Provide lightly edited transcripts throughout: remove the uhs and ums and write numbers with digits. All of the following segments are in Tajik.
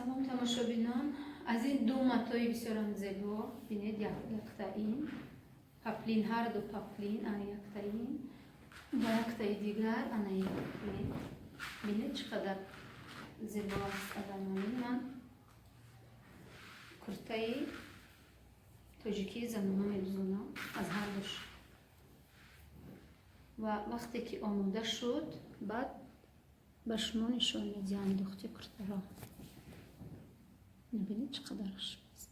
Салом, тамошобинон. Аз ин ду матои бисёрам зебо, бинед, якта ин паплин, ҳарду паплин, ана якта ин ва яктаи дигар ана ин. Бинед, бинед, чӣ қадар зебо аст. Аданамин ман куртаи тоҷикии занона медузонам аз ҳардуш ва вақте ки омода шуд, баъд ба шумо нишон медиҳам духти куртаро. Бинед, чӣ қадар хушб аст.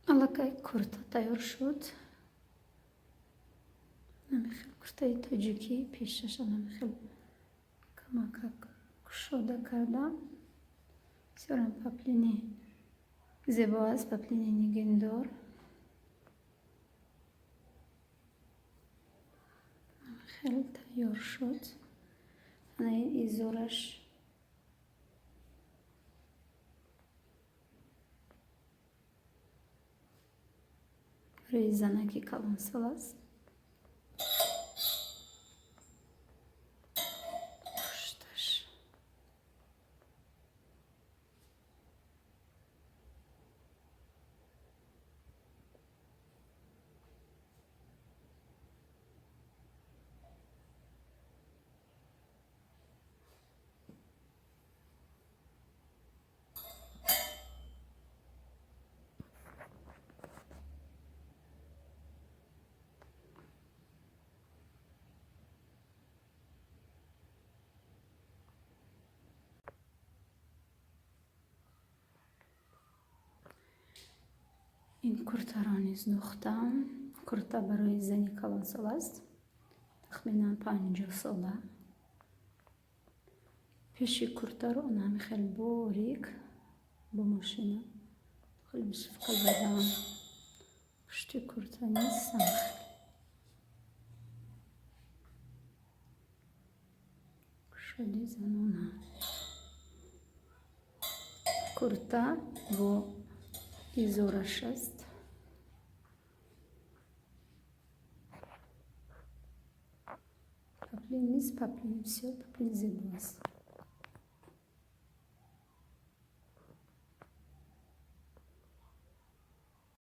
Аллакай курта тайёр шуд. Намихел куртаи тоҷикӣ, пешаша намихел камакак кушода кардам. Бисёрам паплини зебо аст, паплини нигиндор. Хеле тайёр шуд. Ана ин изораш. Барои занаки калонсол аст. Пушташ. Ин куртаро низ духтам. Курта барои зани калонсол аст, тахминан 50 сола. Пеши куртаро ҳами хел борик бо мошина хеле вышивка задам. Пушти курта низ ҳамихел. Кушоди занона. Курта бо изораш аст. Паплин низ, паплин бисёр паплин зебо аст.